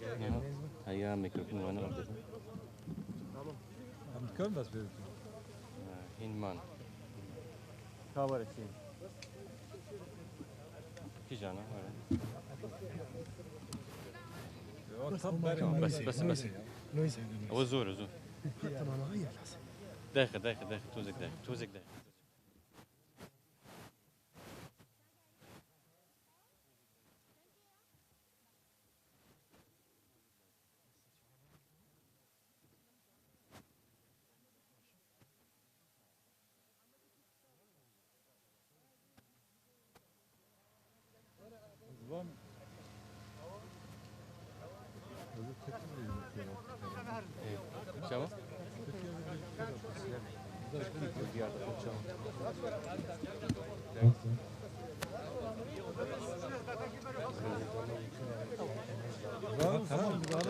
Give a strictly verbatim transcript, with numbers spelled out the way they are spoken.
Aha. Heya mikrofon wana orada. Em dikarin dest pê bikin? Hîn man. Ka were çi? Kîjan e, were. Tamam, bes, bes, bes. Ew zor e, zor. Tamam, hayır, lazım. Dexe, dexe, dexe, tozek dexe, tozek dexe. Tamam. Tamam.